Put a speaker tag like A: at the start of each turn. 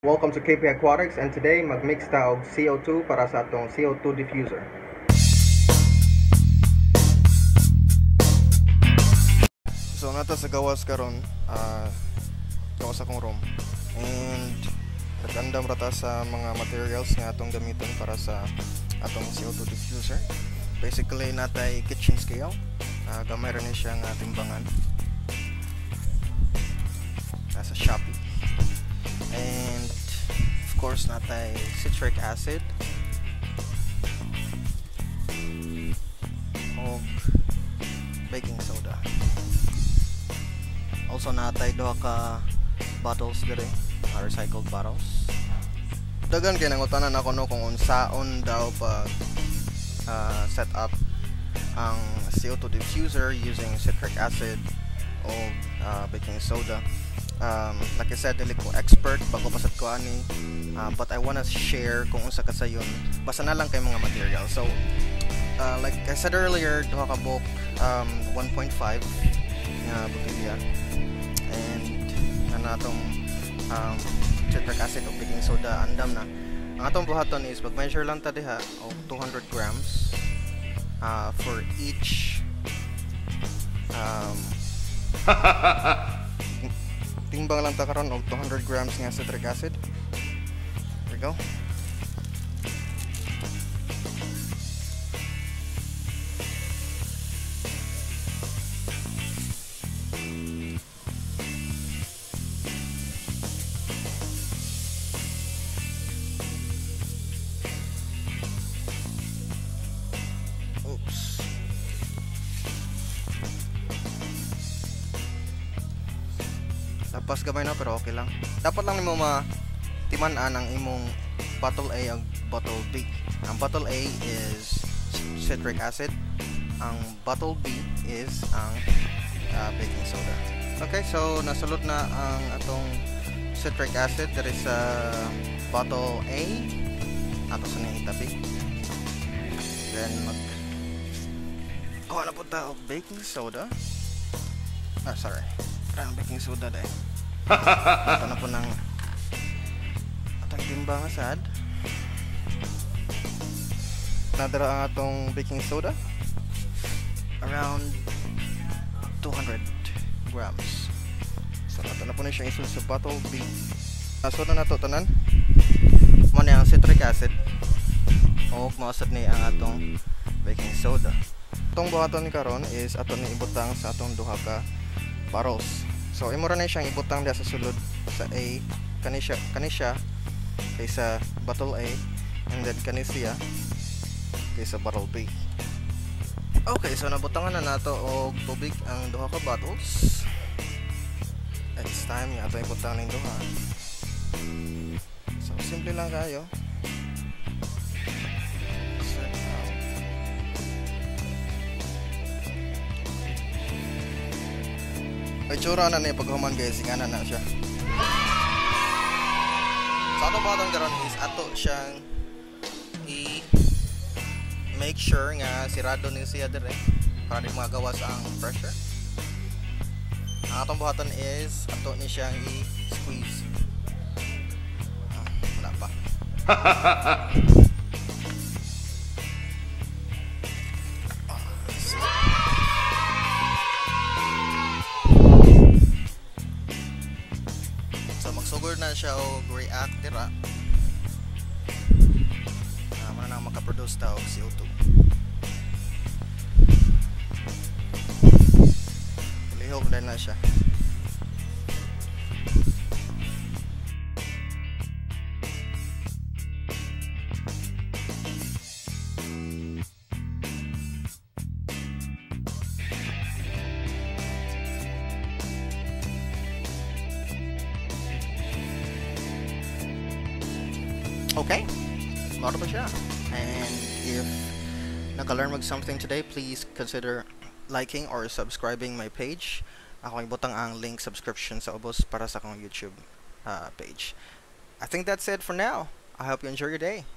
A: Welcome to KP Aquatics, and today mag-mix ta og CO2 para sa atong CO2 diffuser. So nata sa gawas karon, gawas akong room. And nagandam ra ta sa mga materials nga atong gamiton para sa atong CO2 diffuser. Basically natay kitchen scale. Gamay ra ni siya nga timbangan. Nasa Shopee. And of course natay citric acid og baking soda. Also natay duha ka bottles diri, recycled bottles. Dagan kay nangutanan ako no kung unsaon daw pag set up ang CO2 diffuser using citric acid o baking soda. Like I said, dili ko expert, bago pa sad ko ani, but I wanna share kung unsa kasayon basta na lang kay mga material. So like I said earlier, duha ka buok 1.5 nga botelya, and ana atong citric acid o baking soda andam na. Ang atong buhaton is mag-measure lang ta diha og 200 grams for each timbang lang ta karon og 200 grams nga citric acid. There we go. Oops. Lapas gamay na pero okay lang. Dapat lang nimo matiman-an ang imong bottle A ang bottle B. Ang bottle A is citric acid, ang bottle B is ang baking soda. Okay, so nasulod na ang atong citric acid diri sa bottle A. Ato sa ning itabi. Then mag kuha na po ta og baking soda. Ah, sorry. Parang baking soda dahil. Ito na po ng atong timbang sad. Nadara ang atong baking soda. Around 200 grams. So ato na po na siyang isulod sa bottle B. So na nato tanan. Mo ni ang citric acid. O mausad ni ang atong baking soda. Atong buhaton karon is ato ni ibutang sa atong duha ka bottles. So imo ra na siyang ibutang diha sa sulod sa A, kani siya kaysa bottle A, and then kani siya kaysa bottle B. Okay, so nabutangan na nato og tubig ang duha ka bottles. It's time nga ato ibutang ning duha. So simple lang kayo. Itsura na niya paghuman guys, ingana na siya. So atong buhaton karon is ato siyang i-make sure nga sirado ni siya dire para di magawas ang pressure. Ang atong buhaton is ato ni siyang i-squeeze. Wala pa. Magsugod na siya og react dira. Muna na makaproduce ta og CO2. Lihok na siya. Okay, mao pa siya. And if naka-learn mag something today, please consider liking or subscribing my page. Ako ibutang ang link subscription sa ubos para sa akong YouTube page. I think that's it for now. I hope you enjoy your day.